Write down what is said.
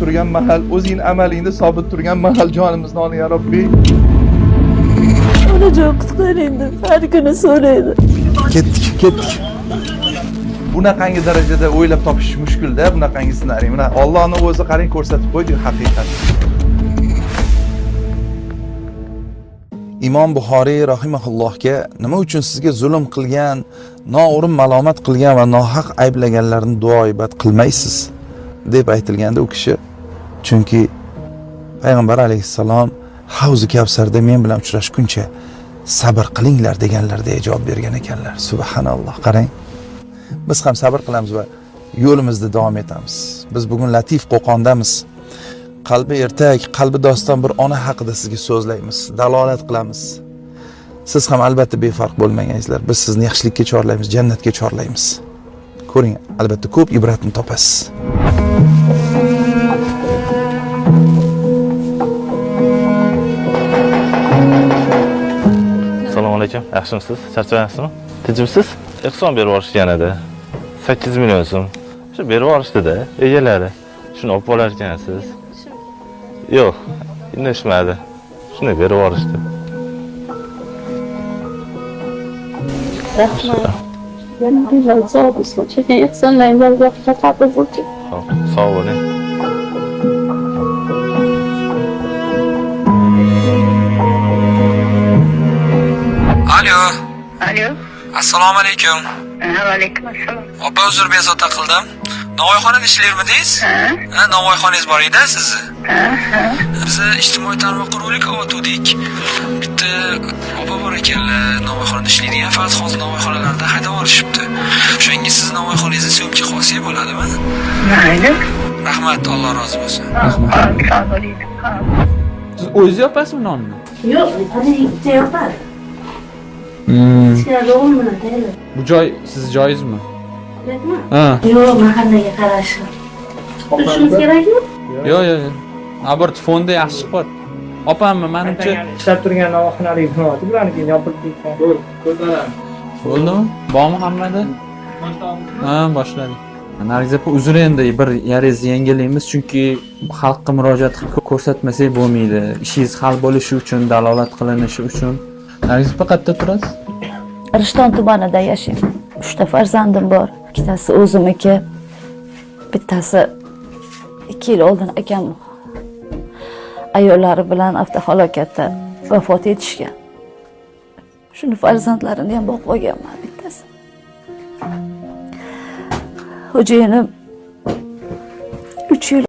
Turgan mahal, o'zing amalingda sobit turgan mahal jonimizni ol ya Robbi. Onajon, qutqaring deb har kuni so'raydi. Ketdik, ketdik. Bunaqangi darajada o'ylab topish mushkulda, bunaqangi ssenariy. Mana Allohning o'zi qarang ko'rsatib qo'ydi haqiqat. Imom Buxoriy rahimahullohga nima uchun sizga zulm qilgan, noo'rin malomat qilgan va nohaq ayblaganlarni duoibat qilmaysiz deb aytilganda u kishi, chunki payg'ambar alayhissalom Havzi Kavsarda men bilan uchrashguncha sabr qilinglar deganlarida javob bergan ekanlar. Subhanalloh, qarang. Biz ham sabr qilamiz va yo'limizda davom etamiz. Biz bugun Latif Qo'qondamiz. Qalbi ertak, qalbi doston bir ona haqida sizga so'zlaymiz, dalolat qilamiz. Siz ham albatta befarq bo'lmagansizlar. Biz sizni yaxshilikka chorlaymiz, jannatga chorlaymiz. Ko'ring, albatta ko'p ibratni topasiz. Assalomu alaykum. Yaxshimisiz? Charchamayapsizmi? Tinchmisiz? Ehson berib yuborishgan edi. 8 million so'm. Shu berib yuborishdida egalari. Shuni olib qolar ekansiz. Yo'q, indashmadi. Shuni berib yuborishdi. Rahmat. Sog' bo'lsin. Chunki ehsonlaringizga qabul bo'lsin. Xo'p, sog' bo'ling. Alo, Alo. Assalomu alaykum. Ha, alaykum assalom. Opa, uzr bezovta qildim. Novvoyxonada ishlarmidingiz? Ha, Ha, novvoyxonangiz bor edi sizni. ha, ha. Bizni ijtimoiy tarmoqqa rolik ovatuvdik. Bitta opa bor ekanlar, novvoyxonada ishlaydigan, faqat hozir novvoyxonalarda haydab yuborishibdi. O'shanga sizni novvoyxonangizni syomka qilsak bo'ladimi? Mayli. Rahmat, Alloh rozi bo'lsin. Ha, sog' bo'ling. Ha. Siz o'zingiz yopasizmi nonni? Yo'q, ana ikkita yopadi. Kichkina o'g'lim bilan tayyorladi. Bu joy sizni joyingizmi? Kerakmi? Ha. Yo'q, mahallaga qarashli. Turishimiz kerakmi? Yo'q, yo'q, yo'q. Наоборот, fonda yaxshi chiqyapti. Opammi, manimcha Ishlab turgan novvoyxonalik binosi bularniki yopilib ketgan. Bo'ldimi? Bormi hammada? Ha, boshladik. Nargiz opa, uzr endi bir yaringizni yangilaymiz, chunki xalqqa murojaat qilib ko'rsatmasak bo'lmaydi. Ishingiz hal bo'lishi uchun, dalolat qilinishi uchun. Nargiz opa, qayerda turasiz? Rishton tumanida yashayman. 3 ta farzandim bor. Ikkitasi o'zimniki, bittasi 2 yil oldin akam ayollari bilan avtohalokatda vafot etishgan. Shuni farzandlarini ham boqib olganman bittasi. Xo'jayinim 3 yil